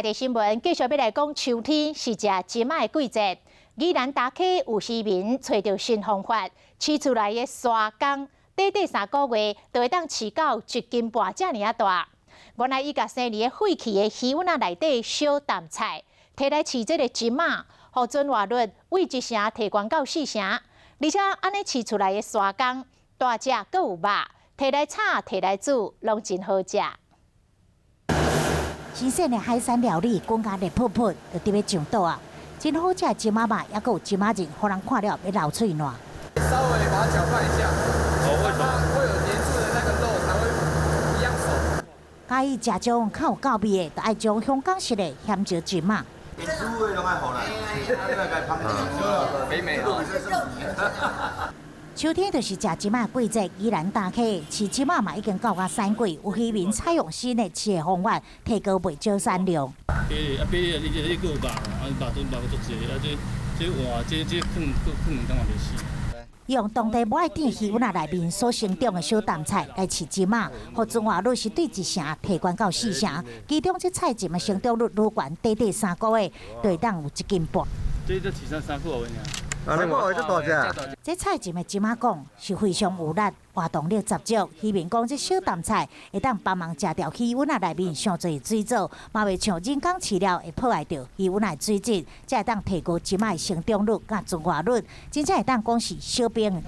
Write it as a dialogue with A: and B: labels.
A: 的新聞繼續欲來講，秋天是食蟳仔的季節。宜蘭大溪有漁民揣著新方法，飼出來的沙公，短短3個月就會當飼到一斤半遮爾仔大。原來伊共生佇咧廢棄的魚塭仔內底小淡菜，提來飼這个蟳仔，予存活率對一成提懸到四成。而且按呢飼出來的沙公，大隻閣有肉，提來炒、提來煮，攏真好食。
B: 新鮮的海產料理，滾甲熱噗噗，就佇欲上桌啊！真好食的蟳仔肉，猶閣有蟳仔仁，予人看了欲流喙瀾。
C: 稍微把它攪拌一下，哦，為什麼？會有黏住的那個肉才會一樣熟。
B: 佮意食這種較有夠味的，就愛將香港式的鹹椒蟳仔。
D: 豬的攏愛予啦，
C: 肥美啊！
B: 秋天就是食蟳仔季節，宜蘭大溪飼蟳仔嘛已經到甲產季，有漁民採用新的飼的方法，提高袂少產量。
E: 買啊買啊，你這你閣有肉，啊肉都肉足濟，啊這這換這這囥閣囥兩工嘛袂死。
B: 用當地無愛甜魚塭仔內面所生長的小淡菜來飼蟳仔，予存活率是對一成提懸到四成。其中這菜蟳的成長率愈懸，短短三個月就會當有一斤半。
E: 這這飼三個月爾。
D: 三個月這大隻。
B: 這菜蟳的蟳仔講是非常有力，活動力十足。漁民講這小淡菜會當幫忙食掉魚塭仔內面傷濟水藻，嘛袂像人工飼料會破壞著魚塭仔的水質，才會當提高蟳仔的成長率佮存活率，真正會當講是小兵。